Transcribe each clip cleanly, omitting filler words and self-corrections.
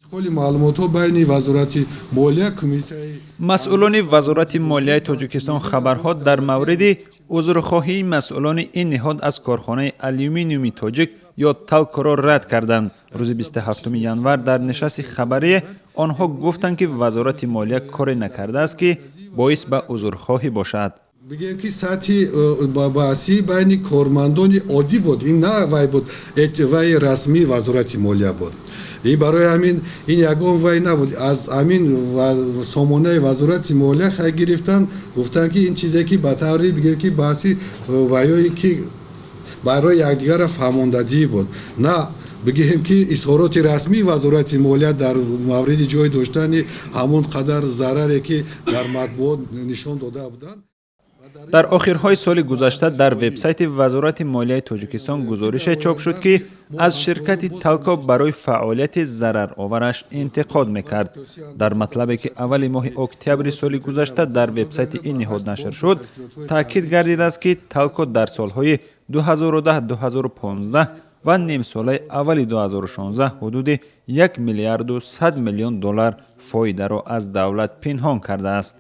Интиқоли маълумотҳо байни Вазорати молия, кумитаи Масъулони Вазорати молияи Тоҷикистон хабарҳо дар мавриди узрхоҳии масъулони ин ниҳод аз корхонаи Алюминиуми Тоҷик ё Талкоро рад карданд. Рӯзи 27 январ дар нишасти хабарие онҳо гуфтанд, ки Вазорати молия коре накардааст, ки боис ба узрхоҳӣ бошад. Бигем, ки сатҳи баҳсӣ байни кормандони оддӣ буд, ин на вай буд, вай расмии Вазорати молия буд. Ин барои ҳамин ин ягон вай набуд. Аз ҳамин сомонаи Вазорати молия хай гирифтан, гуфтанд, ки ин чизе, ки ба таври бигем, ки баҳси ваёе, ки барои якдигарро фаҳмондадиҳӣ буд, на бигем, ки изҳороти расмии Вазорати молия дар мавриди ҷой доштани ҳамон қадар зараре, ки дар матбуот нишон дода буданд. Дар охирҳои соли гузашта дар вебсайти Вазорати молияи Тоҷикистон гузорише чоп шуд, ки аз ширкати Талко барои фаъолияти зараровараш интиқод мекард. Дар матлабе, ки аввали моҳи октябри соли гузашта дар вебсайти ин ниҳод нашр шуд, таъкид гардидааст, ки Талко дар солҳои 2010-2015 ва нимсолаи аввали 2016 ҳудуди 1 миллиарду 100 миллион доллар фоидаро аз давлат пинҳон кардааст.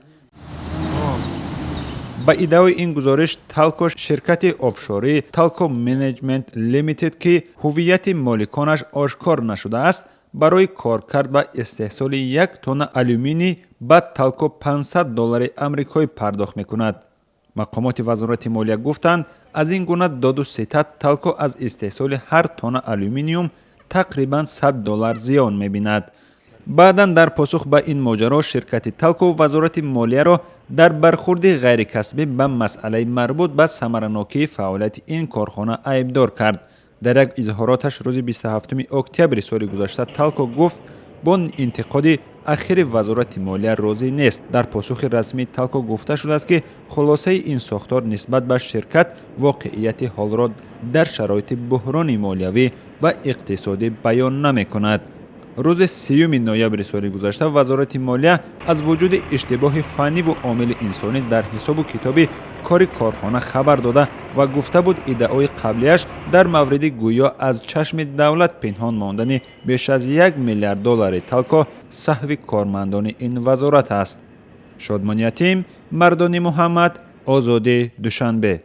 Ба иддаои ин гузориш, Талко ширкати офшорӣ Талко Менеҷмент Лимитед, ки ҳуввияти моликонаш ошкор нашудааст, барои коркард ва истеҳсоли як тонна алюминий ба Талко 500 доллари амрикоӣ пардохт мекунад. Мақомоти Вазорати молия гуфтанд, аз ин гуна доду ситад Талко аз истеҳсоли ҳар тонна алюминиум тақрибан 100 доллар зиён мебинад. Баъдан дар посух ба ин моҷаро ширкати Талко Вазорати молияро дар бархурди ғайрикасбӣ ба масъалаи марбут ба самаранокии фаъолияти ин корхона айбдор кард. Дар як изҳороташ рӯзи 27 октябри соли гузашта Талко гуфт, бо интиқоди ахири Вазорати молия розӣ нест. Дар посухи расмии Талко гуфта шудааст, ки хулосаи ин сохтор нисбат ба ширкат воқеияти ҳолро дар шароити буҳрони молиявӣ ва иқтисодӣ баён намекунад. Рӯзи 30 ноябри соли гузашта Вазорати молия аз вуҷуди иштибоҳи фанниву омили инсонӣ дар ҳисобу китоби кори корхона хабар дода ва гуфта буд, иддаои қаблияш дар мавриди гӯё аз чашми давлат пинҳон мондани беш аз 1 миллиард доллари Талко саҳви кормандони ин вазорат аст. Шодмон Ятим, Мардони Муҳаммад, Озодӣ, Душанбе.